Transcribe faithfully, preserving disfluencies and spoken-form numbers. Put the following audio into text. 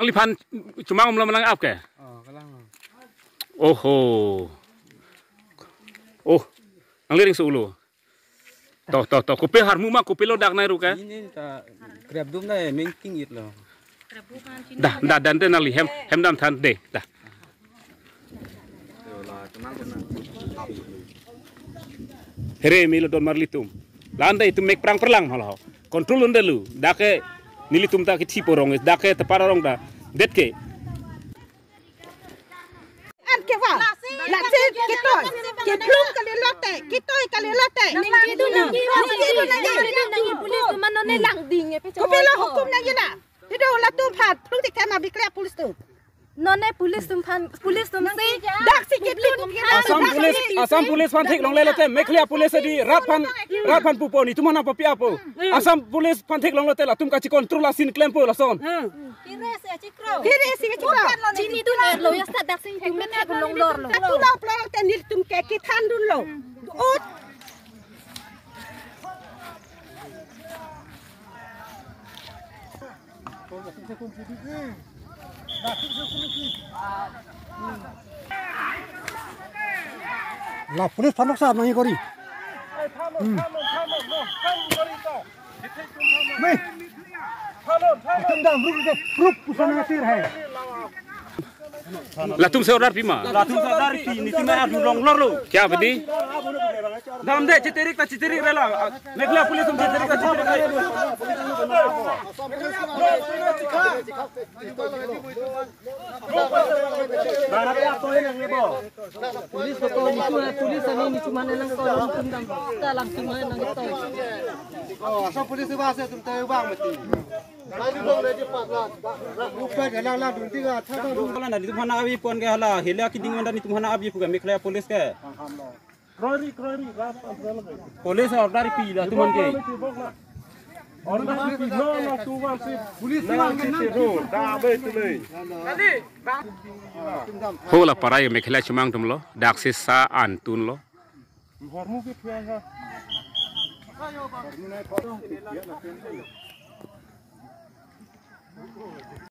Nangliphan chomang umlo ma nang-ap ke? Oh, kalang. Oho. Oh, nangli ring sulo. To, to, to. Kopi harmu ma, kopilo dak nai ru ke? Ini ta krep dum nai main thing it lo. Dah, dah, dan te nangli hem, hem dam than de, dah. Here milo don mar ilitum. Lande itum mek prang perlang halo. Control unde lo. Dak ke nelitum ta kithi porong, dak ke tepar arong ta. Det ke. An ke wa. Lasi kitoi. Kiplum kali lote. Kitoi kali lote. Nang kidu nang kidu nang kidu nang kidu nang kidu police atum non ne langding e pe. Kopilo hukum nang ila. Pido latum aphan plung tik thema bikle police atum. Non ne police atum aphan, police atum si. Dak si kiplum kira. Assam Police, Assam Police aphan theklongle lote, Meghalaya Police adi rat aphan, rat aphan pupo, netum aphan papi apo. Assam Police aphan theklong lote latum kachi control asin klempo lason. Kiri si chikro. Chini dun lo ya sa dak si tum me thek long lor lo. Tula plang te nelitum ke kithan dunlo. Ut. La police aphan noksa nangji kori. Hmm. Nahi. Atum dam ruk ke, ruk pusa nang atir hai. Latum si order pima. Latum si order pi, netum me adu long lor lo. Kya bedi? Dam de, chitirik ta chitirik rela. Meghalaya Police atum chitirik ta chitirik rela. Police ko, police ani netum aphan nang ko, netum dam. Ta latum aphan nang to. Oh, Assam Police ba se tum tayo bang mati. Hala netum aphan abi pon ke hala, hila kiding manda netum aphan abi pu ke Meghalaya Police ke. Police order pi latum aphan ke. Order pi no no tu wan si. Police na si ro da be tu le. Ho la parai Meghalaya chomang atum lo, dak si sa an tun lo. Hormu ke thua ha.